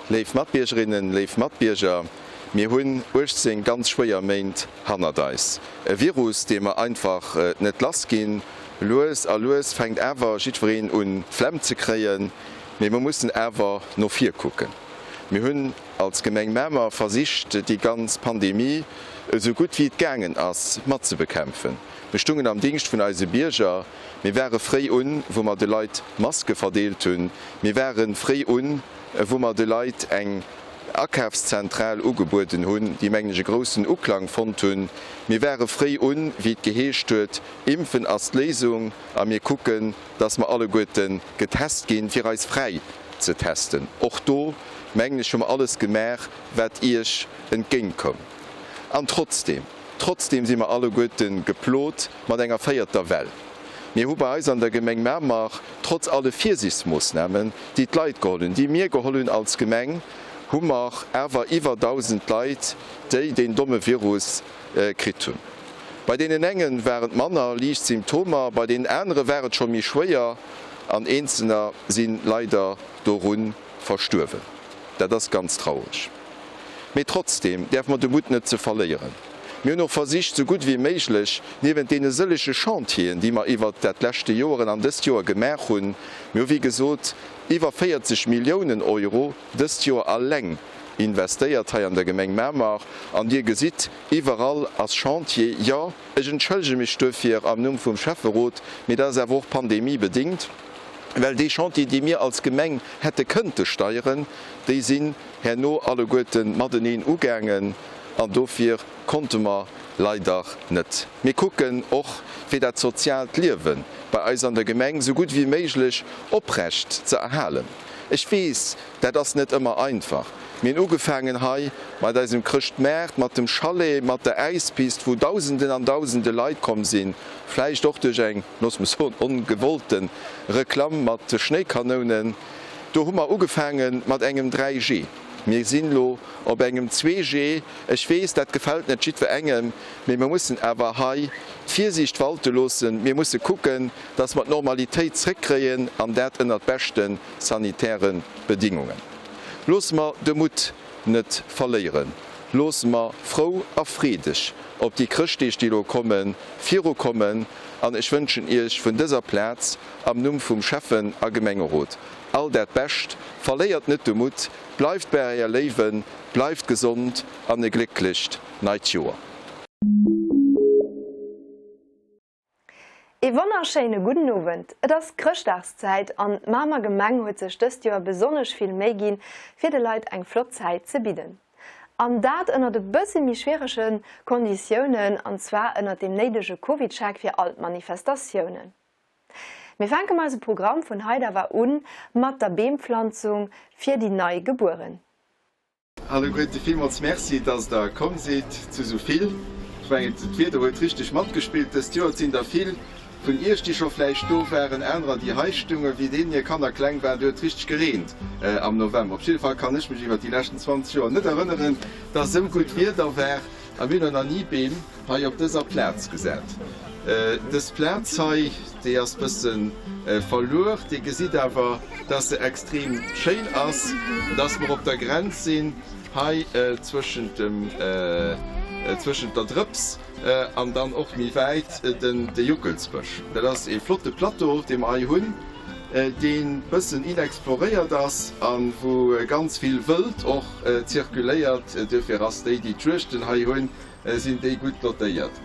Léif Matbiergerinnen, léif Matbierger, mir hunn 18 ganz schwéier Méint hannert eis. E Virus, dee mer einfach net lass ginn. Lues a lues fänkt awer jiddwereen un d'Flemm ze kréien, mee mer mussen awer no vir kucken. Mir hunn als Gemeng Mamer versicht déi ganz Pandemie esou gutt wéi et gaangen ass mat ze bekämpfen. Mir stungen am Dingscht vun eise Bierger. Mir ware fréi un, wou mer de Leit Maske verdeelt hunn. Mir ware fréi un, wou mer de Leit eng Akafszentral ugebueden hunn, déi, mengen ech, e groussen Uklang fonnt hunn. Mir ware fréi un, wéi et geheescht huet, Impfen ass d'Léisung a mir kucken, dass mer alleguerte getest ginn, fir eis fräi ze testen. Och do, mengen ech, hu mer alles gemaach, wat Iech entgéintkoum. An trotzdeem, trotzdeem si mer alleguerte geplot mat enger véierter Well. Mir hu bei eis an der Gemeng Mamer, trotz alle Virsiichtsmoossnamen, déi d'Leit geholl hunn, déi mir geholl hunn als Gemeng, hu mer awer iwwer 1.000 Leit, déi deen domme Virus kritt hunn. Bei deenen enge waren et manner liicht Symptomer, bei deenen anere war et scho méi schwéier an eenzelner si leider doru verstuerwen. Dat ass ganz traureg. Mee trotzdeem däerfe mer de Mutt net ze verléieren. Mir hunn och versicht, sou gutt wéi méiglech, niewent deene sëllege Chantieren, déi mer iwwert dat leschte Joeren an dëst Joer gemaach hunn, mir hu wéi gesot iwwer 40 Milliounen Euro dëst Joer alleng investéiert hei an der Gemeng Mamer, an Dir gesitt, iwwerall ass Chantier. Jo, ech entschëllege mech duerfir am Numm vum Schäfferot, mee dat ass awer och pandemiebedingt, well déi Chantier, déi mir als Gemeng hätte kënnte steieren, déi sinn herno alleguerte mateneen ugaangen an dofir konnte mer leider net. Mir kucken och fir dat soziaalt Liewe bei eis an der Gemeng sou gutt wéi méiglech oprecht ze erhalen. Ech weess, dat ass net ëmmer einfach. Mir hunn ugefaangen hei mat eisem Chrëschtmaart, mat dem Chalet, mat der Äispist, wou Dausenden an Dausende Leit komm sinn, vläicht och duerch eng, looss mech soen, ongewollte Reklamm mat Schnéikanounen. Do hu mer ugefaange mat engem 3G. Mir sinn elo op engem 2G. Ech weess, dat gefält net jiddwerengem, mee mir mussen awer hei d'Virsiicht walte loossen. Mir musse kucken, dass mer d'Normalitéit zréckkréien, an dat ënnert beschte sanitäre Bedingungen. Loosse mer de Mutt net verléieren. Loosse mer frou a freedeg op déi Chrëschtdeeg, déi elo kommen, virukommen. An ech wënschen Iech vun dëser Plaz am Numm vum Schäffen a Gemengerot all dat Bescht. Verléiert net de Mutt, bleift bei Äer Léiwen, bleift gesond an e glécklecht neit Joer. Ee wonnerschéine gudden Owend. Et ass Chrëschtdagszäit an d'Mamer Gemeng huet sech dëst Joer besonnesch vill Méi ginn, fir de Leit eng flott Zäit ze bidden. An dat ënnert e bësse méi schwierege Konditiounen, an zwar ënnert deem néidege Covidcheck fir all d'Manifestatiounen. Mir fänken eise Programm vun heit awer un mat der Beempflanzung fir déi nei Gebueren. Alleguerte villmools Merci, dass der komm sidd, zu sou vill. Ech mengen, d'Wieder huet richteg matgespillt dëst Joer. Et sinn der vill vun iech, déi scho vläicht do waren, anerer, déi hei stungen. Wéi deenen hir Kanner kleng waren, do huet et richteg gereent am November. Op jidde Fall kann ech mech iwwer déi leschten 20 Joer net erënneren, dass esou gutt Wieder war. A mir hunn nach ni Beem hei op dëser Plaz gesat. Dës Plaz hei, déi ass bësse verluer. Dir gesitt awer, dass se extrem schéin ass, dass mer op der Grenz sinn hei zwëschent dem, zwëschent der Drëps an dann och méi wäit den, de Juckelsbësch. Dat ass ee flotte Plateau, dee mer hei hunn, dee bëssen inexploréiert ass a wou ganz vill Wëld och zirkuléiert. Duerfir ass déi, déi d'Juegten hei hunn, sinn déi gutt dotéiert.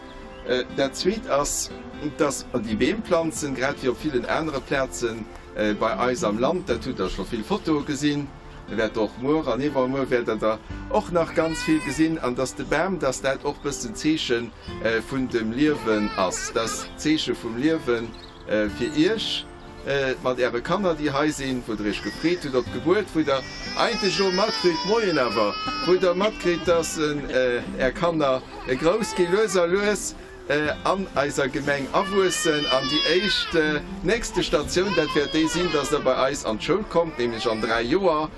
Dat Zweet ass, dass déi Beem planzen, grad wéi op villen anere Plaze bei eis am Land, dat hutt Der scho vill Fotoe gesinn, wäert Der och muer an iwwermuer wäert Der der och nach ganz vill gesinn, an dass de Bam, dass dat och bëssen d'Zeeche vun dem Liewen ass, dass d'Zeeche vum Liewe fir Iech. Mat äre Kanner déi hei sinn, wou der iech gefreet hutt op d'Gebuert, wou der eigentlech elo matkritt, moien awer, wou der matkritt, dass är Kanner grouss ginn, lues a lues an eiser Gemeng awuessen. An déi éischt nächste Statioun, dat wäert déi sinn, dass der bei eis an d'Schoul kommt, nämlech an 3 Joer.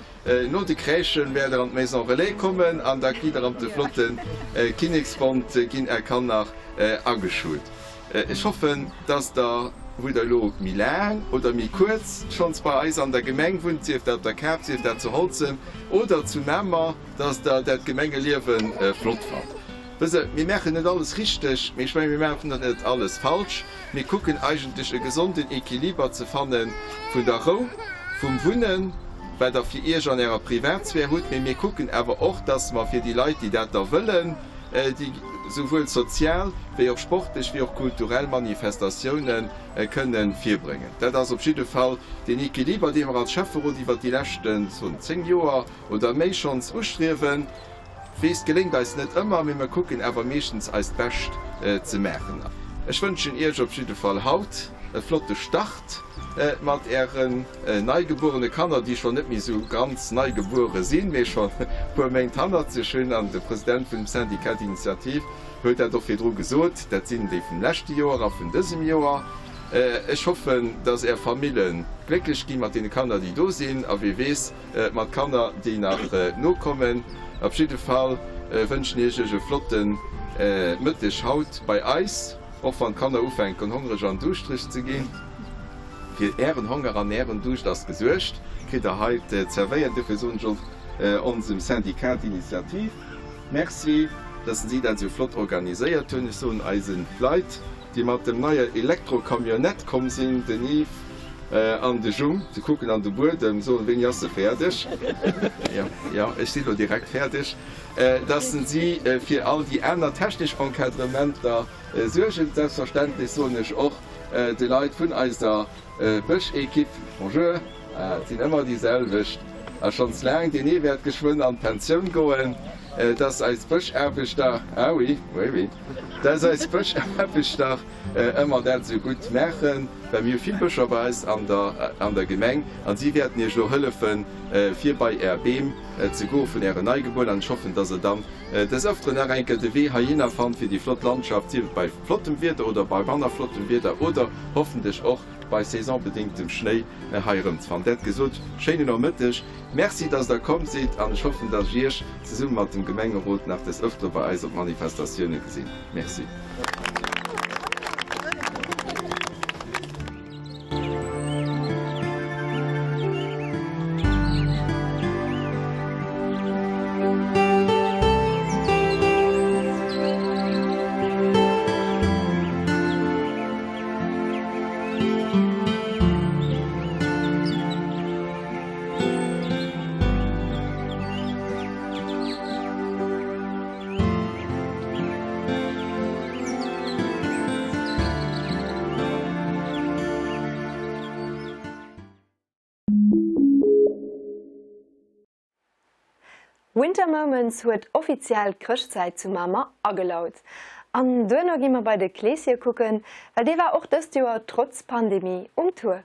No de Crèchen wäert der an d'Maison Relais kommen an da gitt der an de flotte Kinneksbond, ginn är Kanner ageschult. Ech hoffen, dass der. Wou der elo méi laang oder méi kuerz schonns bei eis an der Gemeng wunnt, sief dat op der Kap, sief dat zu Holzem oder zu Mamer, dass der dat Gemengeliewe flott fannt. Wësst Der, mir maachen net alles richteg, mee ech mengen, mir maachen och net alles falsch. Mir kucken eigentlech e gesonden Equiliber ze fanne vun der Rou, vum Wunnen, wat Der fir Iech an Ärer Privatsphär hutt, mee mir kucken awer och, dass mer fir déi Leit, déi dat da wëllen, déi souwuel sozial wéi och sportlech wéi och kulturell Manifestatioune kënne virbréngen. Dat ass op jidde Fall deen Equiliber, dee mer als Schäfferot iwwert déi leschten, soen, 10 Joer oder méi schonns ustriewen. Weess, geléngt eis net ëmmer, mee mer kucken awer meeschtens eist Bescht ze maachen. Ech wënschen Iech op jidde Fall haut e flotte Start mat Ären neigebuerene Kanner, déi schonn net méi esou ganz neigebuere sinn, mee schonn e puer Méint hannert sech hunn. An de President vun dem Syndicat d'initiative huet dat och virdru gesot, dat sinn déi vum leschte Joer a vun dësem Joer. Ech hoffen, dass Är Famille glécklech gi mat deene Kanner, déi do sinn, a wee weess, mat Kanner déi nach nokommen. Op jidde Fall wënschen ech iech e flotte Mëtteg haut bei eis, och wann d'Kanner ufänken hongreg an duuschtreg ze ginn. Fir ären Honger an ären Duuscht ass gesuergt, kritt der hei zerwéiert. Dofir soen ech och onsem Syndicat d'initiative Merci, dass si dat esou flott organiséiert hunn. Ech soen eisen Leit, déi mat dem neier Elektrocamionnette komm sinn, den Yves an de Jung, se kucken an de Buedem, soen, Wéini ass se fäerdeg? Jo, jo, ech si lo direkt fäerdeg. Dass si fir all déi aner technesch Encadrementer suergen. Selbstverständlech soen ech och de Leit vun eiser Bësch-Equipe Bonjour. Et sinn ëmmer déi selwecht a schonns laang. Deen ee wäert geschwënn an d'Pensioun goen. Et ass eis Bëschaarbechter, ah oui, oui, oui, dass eis Bëschaarbechter ëmmer dat esou gutt maachen, well mir hu vill Bëscher bei eis an der, an der Gemeng an si wäerten Iech elo hëllefen, fir bei Är Beem ze goe vun Ären Neigebuerenen. An ech hoffen, dass Der dann des Ëfteren nach eng Kéier de Wee heihinner fannt, fir déi flott Landschaft, sief et bei flottem Wieder oder bei manner flottem Wieder oder hoffentlech och bei saisonbedingtem Schnéi hei erëmzefannen. Dat gesot, schéinen Nomëtteg, Merci dass der komm sidd an ech hoffen dass ech Iech zesumme mat dem Gemengerot nach des Ëftere bei eis op Manifestatioune gesinn. Merci. Winter Moments huet offiziell d'Chrëschtzäit zu Mamer agelaut. An duerno gi mer bei de Kleeschen kucken, well dee war och dëst Joer trotz Pandemie um Tour.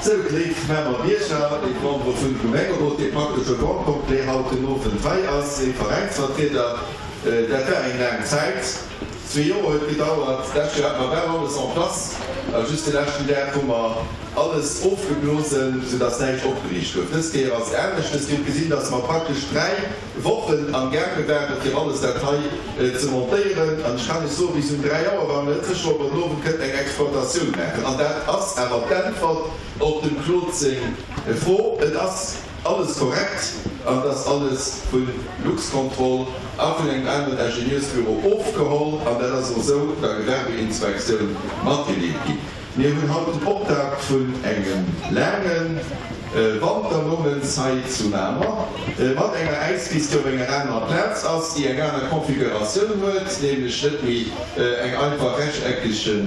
Sou, léif Mamer Bierger, léif Membere vun Gemengerot, dee praktesch au grand complet haut den Owend hei ass, léif Veräinsvertrieder, dat war eng laang Zäit. Zwee Joer huet gedauert. D'lescht Joer hate mer bal alles en place a just de leschten Dag hu mer alles ofgeblosen, soudass näischt opgeriicht gouf. Dës Kéier ass et aneschtes. Dir hutt gesinn, dass mer praktesch 3 Wochen am gaange waren, fir alles dat hei ze montéieren. An ech kann lech soen, bis um 3 Auer ware mer net sécher, ob mer den Owend kënnten eng Exploitatioun maachen. An dat ass awer d'Äntwert op dem Claude seng Fro. Et ass alles korrekt an et ass alles vu Luxcontrol a vun engem aneren Ingenieursbüro ofgeholl an dat ass och esou der Gewerbeinspektioun matgedeelt ginn. Mir hunn haut den Optakt vun engem laange Wanternomëtts hei zu Mamer, mat enger Äispist, déi op enger anerer Plaz ass, déi eng aner Configuratioun huet, nämlech net méi eng einfach rechteckege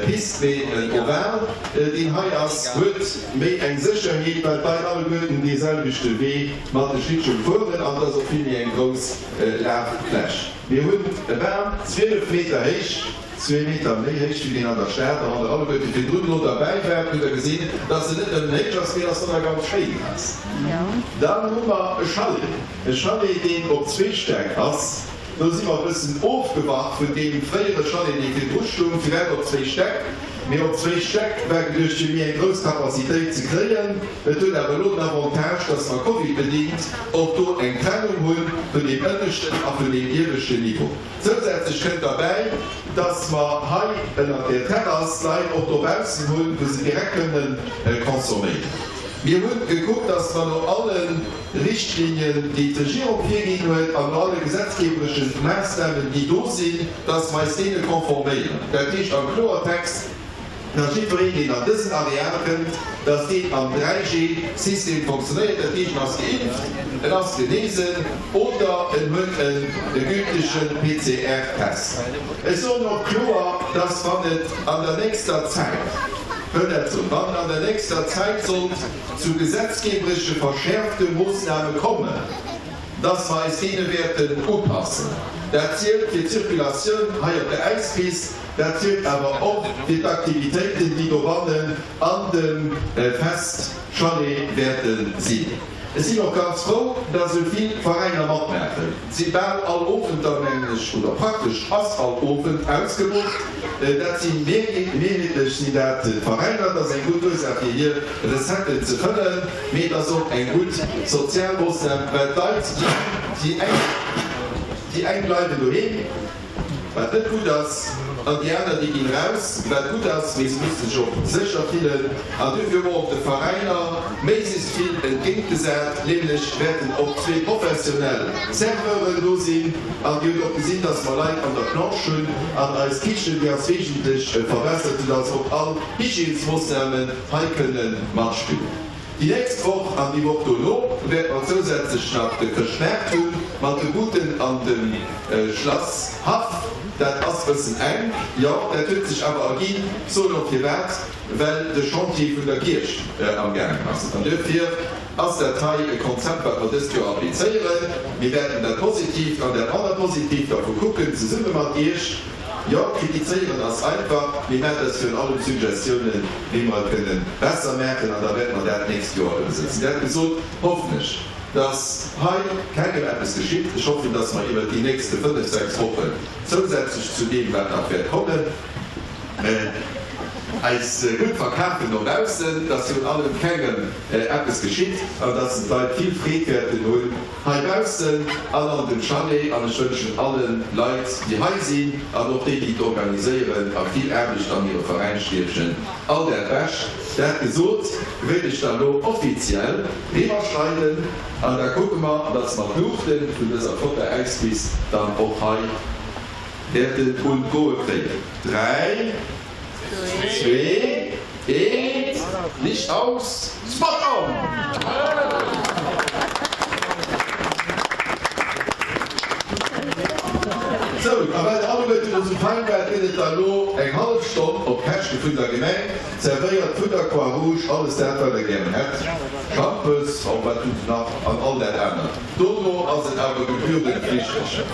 Pist, mee en Oval. Deen hei ass, huet méi eng Sécherheet, well d'Leit alleguerten dee selwechte Wee mat de Schlittschung fueren an et ass och vill méi eng grouss Laffläch. Mir hunn e Bam, 12 Meter héich. Zwee Meter méi héich wéi deen an der Stad. A wann der alleguerte virdrun elo derbäi waart, hutt der gesinn, dass en net nëmmen héich ass, mee dass en och ganz schéin ass. Dann hu mer e Chalet, e Chalet, deen op zwee Stäck ass. Do si mer e bëssen ofgewach vun deem fréiere Chalet, dee virdru stung. Firwat op zwéi Stäck? Mee op zwéi Stäck war geduecht, fir méi eng grouss Capacitéit ze kréien. Et huet awer elo den Avantage, dass mer covidbedingt och do eng Trennung hu vun deem ënneschten a vun deem ieweschten Niveau. Zousätzlech kënnt derbäi, dass mer hei ënnert der Terrass Leit och dobaussen hunn, wou se direkt kënnen consomméieren. Mir hu gekuckt, dass mer no alle Richtlinien, déi d'Regierung virginn huet, an no alle gesetzgebereschen Maassnamen, déi do sinn, dass mer eis deene konforméieren. Dat heescht am Kloertext, dass jiddwereen, deen an dësen Areal kënnt, dass deen am 3G-System fonctionnéiert, dat heescht, en ass geimpft, en ass genesen oder en huet e gültege PCR-Test. Ech soen och kloer, dass wann et an der nächster Zäit, wëll dat soen, wann et an der nächster Zäit sollt zu gesetzgeberesche verschäerfte Moossname kommen, dass mer eis deene wäerten upassen. Dat zielt fir d'Circulatioun hei op der Äispist, Dat zielt awer och fir d'Aktivitéiten, déi dobannen an dem Fest-Chalet wäerte sinn. Ech sinn och ganz frou, dass esou vill Veräiner matmaachen. Et si bal all Owenter, mengen ech, oder praktesch ass all Owend ausgebucht. Dat si mehrheetlech sinn dat d'Veräiner. Dat ass eng gutt Ursaach, fir hir Recetten ze fëllen, mee et ass och eng gutt sozial Moossnam, well d'Leit, déi eng, déi eng bleiwen doheem, Wat net gutt ass, an déi aner, déi ginn raus, wat gutt ass, mee se musse sech och sécher fillen. An duerfir hu mer och de Veräiner méiglechst vill entgéintgesat, nämlech wäerten och zwee professionell Serveuren do sinn. An Dir hutt och gesinn, dass mer Leit an der Planche hunn an eis Kichen, déi ass wesentlech verbessert, soudass och all Hygiènesmoossnamen hei kënne matspillen. Déi nächst Woch an déi Woch dono wäerte mer zousätzlech nach de Chrëschtmaart hunn, mat de Buden an dem Schlass Haff. Dat ass bëssen enk, jo, dat huet sech awer erginn. Soen och firwat, well de Chantier vun der Kierch am gaangen ass. An duerfir ass dat hei e Konzept, wat mer dëst Joer applizéieren. Mir wäerten dat Positiivt an dat manner Positiivt dervu kucken, zesumme mat Iech. Jo, kritizéieren ass einfach, mee maacht eis virun allem Suggestiounen, wéi mer et kënnen besser maachen, an da wäerte mer dat d'nächst Joer ëmsetzen. Dat gesot, hoffen ech, dass hei kengem eppes geschitt. Ech hoffen, dass mer iwwert déi nächste fënnef, sechs Wochen, zousätzlech zu deem, wat nach wäert kommen, eis gutt verkafen no baussen, dass virun allem kengem eppes geschitt an dass d'Leit vill Freed wäerten hunn, Heibaussen an an dem Chalet an ech wënschen allen Leit déi hei sinn an och déi déi et organiséieren a vill Aarbecht an hire Veräin stiechen all dat Bescht. Dat gesot wéilt ech dann lo offiziell riwwerschreiden an da kucke mer dass mer d'Luuchten vun dëser flotter Äispist dann och hei wäerten un d'goe kréien. 3. Zwee, eent, Liicht aus, Spot on! Sou, a well der alleguerten elo sou fein waart, gëtt et da lo eng hallef Stonn op Käschte vun der Gemeng, zerwéiert vun der Croix Rouge, alles dat wat der gären hätt, Schampes, oh wat hunn se nach, an all dat anert. Dono ass et awer gebührenpflichteg.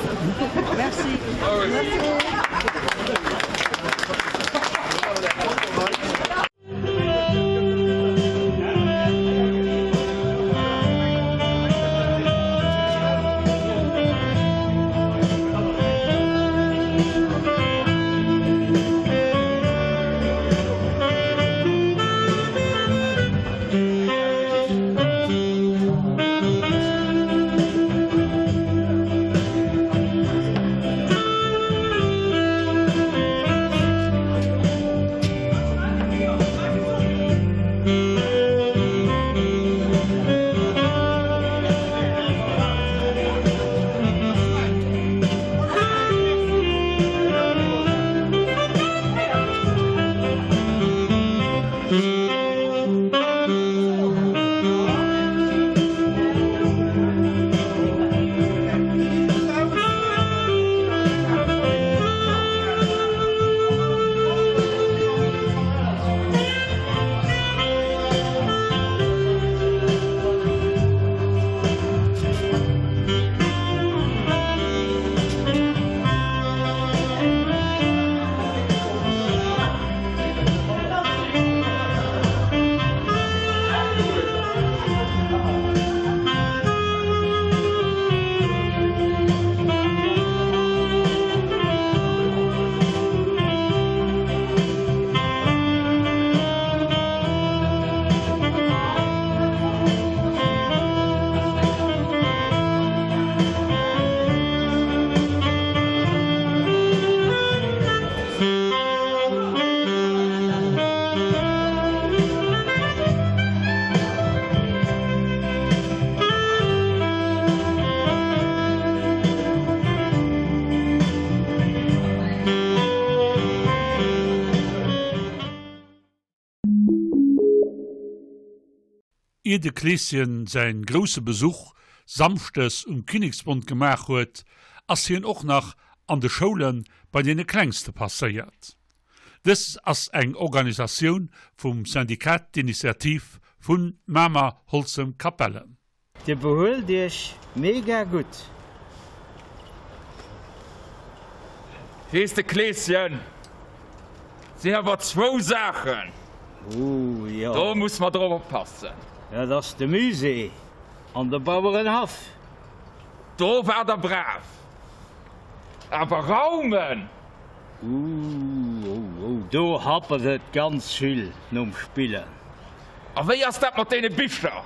Ier de Kleeschen säin grousse Besuch Samschdes um Kinneksbond gemaach huet, ass hien och nach an de Schoule bei deene Klengste passéiert. Dës ass eng Organisatioun vum Syndicat d'Initiative vun Mamer Holzem Capellen. Dir behuelt iech mega gutt. Weess de Kleeschen, sinn awer zwou Saachen, Ooh jo. Do muss mer drop oppassen. Dat ass de Musée an de Bauerenhaff. Do war der brav. Awer raumen! Ooh oh oh, do happert et ganz vill nom Spillen. A wéi ass dat mat deene Bicher?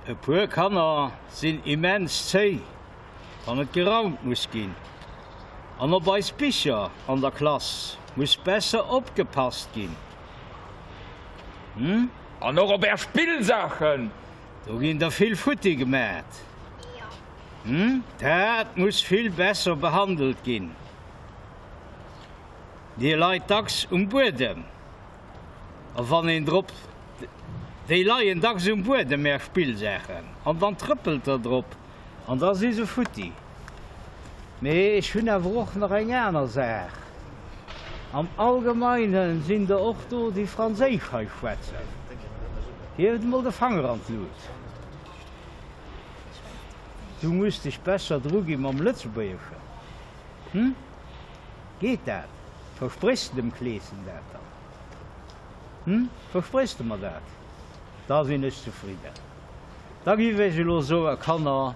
E puer Kanner sinn immens zéi, wann et geraumt muss ginn. An op eis Bicher an der Klass muss besser opgepasst ginn. Hm? An och op är Spillsaachen! Do ginn der vill futti gemat. Hm? Dat muss vill besser behandelt ginn. Déi leit dacks um Buedem. A wann een drop. Déi leien dacks um Buedem, är Spillsaachen, an dann trëppelt der drop an da si se futti. Mee ech hunn awer och nach eng aner Saach. Am Allgemeine sinn der och do, déi Franséisch hei schwätzen. Hieft emol de Fanger an d'Lut. Du muss dech besser drugi mam Lëtzebuergeschen. Hm? Geet dat? Verspréchs de dem Kleeschen dat dann? Hm? Verspréchs de mer dat? Da sinn ech zefridden. Da giff ech elo soen, Kanner,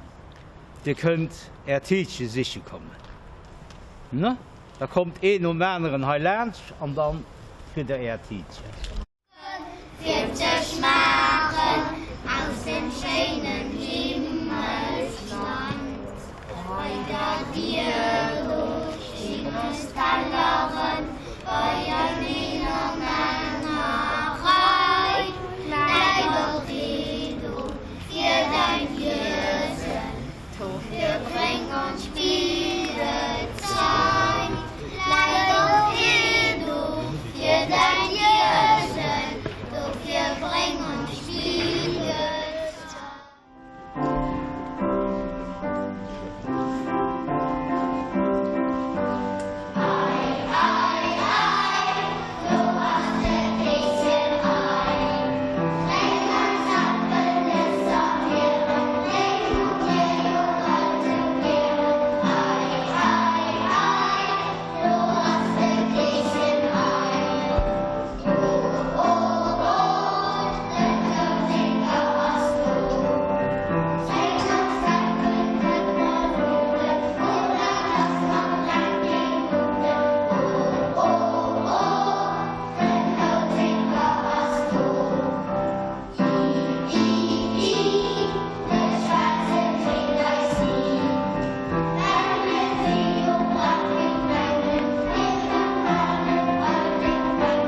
dir kënnt är Tiitche siche kommen. Ne? Da kommt een nom aneren hei laanscht an da kritt der är Tiitchen. Fir ze schmaachen aus dem schéinen Himmelsland. Bei der Dier do stinn ons Telleren beieneen an enger Rei. Läit och ee do fir däin Iesen. Dofir bréng ons Spillgezei. Läit och een do fir däin Iesen, dofir bréng ons Spillgezei. Ei, ei, ei, do ass de Kleeschen ei. Bréng ons Äppel, Nëss a Bieren, déi hu mir jo all sou gären. Ei, ei, ei, do ass de Kleeschen ei. Oh, oh, oh, den Kouséker ass do. Bréng ons Äppel, net verloren, oder lass am Dreck déi Mutten. Oh, oh, oh, den Kouséker ass do. I, i, i, de Schwaarze kritt eis ni. Well mir si jo brav wéi d'Mengen, mir verhalen all deng Mengen.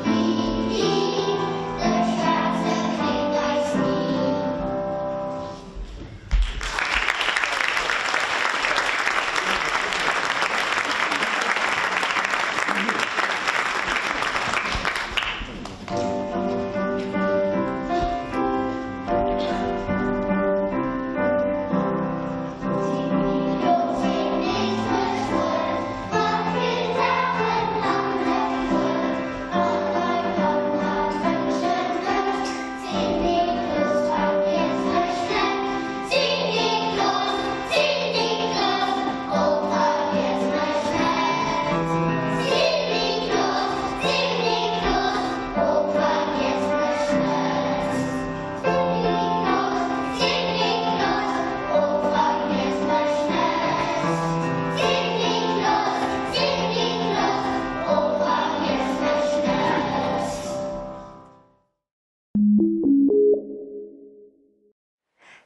I, i, i, de Schwaarze kritt eis ni.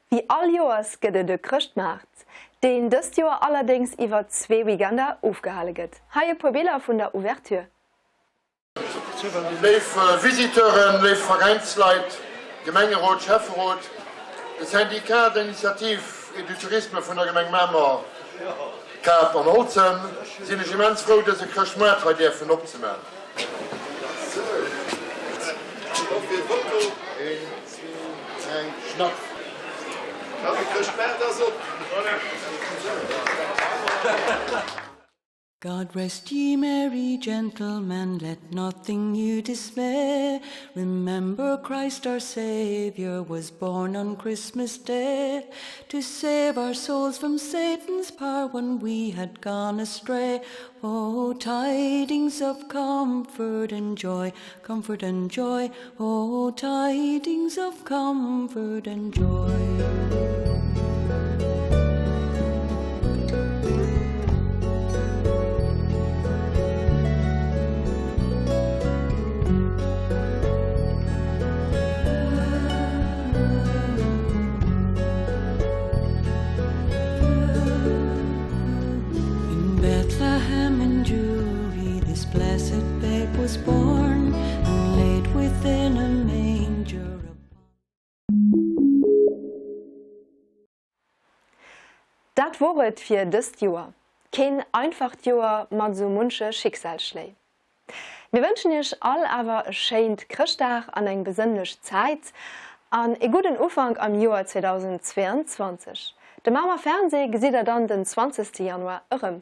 Wéi all Joers gëtt et e Chrëschtmaart, deen dëst Joer allerdéngs iwwer zwee Weekender ofgehale gëtt. Hei e puer Biller vun der Ouverture. Léif Visiteuren, léif Veräinsleit, Gemengerot, Schäfferot, de Syndicat d'Initiative et du Tourisme vun der Gemeng Mamer, Kap an Holzem, sinn ech immens frou dëse Chrëschtmoart hei däerfen opzeman. Schnapf. De Chrëschtmaart ass op! God rest ye merry gentlemen, let nothing you dismay. Remember Christ our Saviour was born on Christmas Day to save our souls from Satan's power when we had gone astray. Oh, tidings of comfort and joy, comfort and joy, oh, tidings of comfort and joy. In Bethlehem in Jewry this blessed babe was born and laid within a manger Dat wor et fir dëst Joer. Keen einfacht Joer mat esou munche Schicksalsschléi. Mir wënschen iech all awer e schéint Chrëschtdag an eng besënnlech Zäit an e gudden Ufank am Joer 2022. De Mamer Fernseh gesitt der dann den 20 Januar erëm.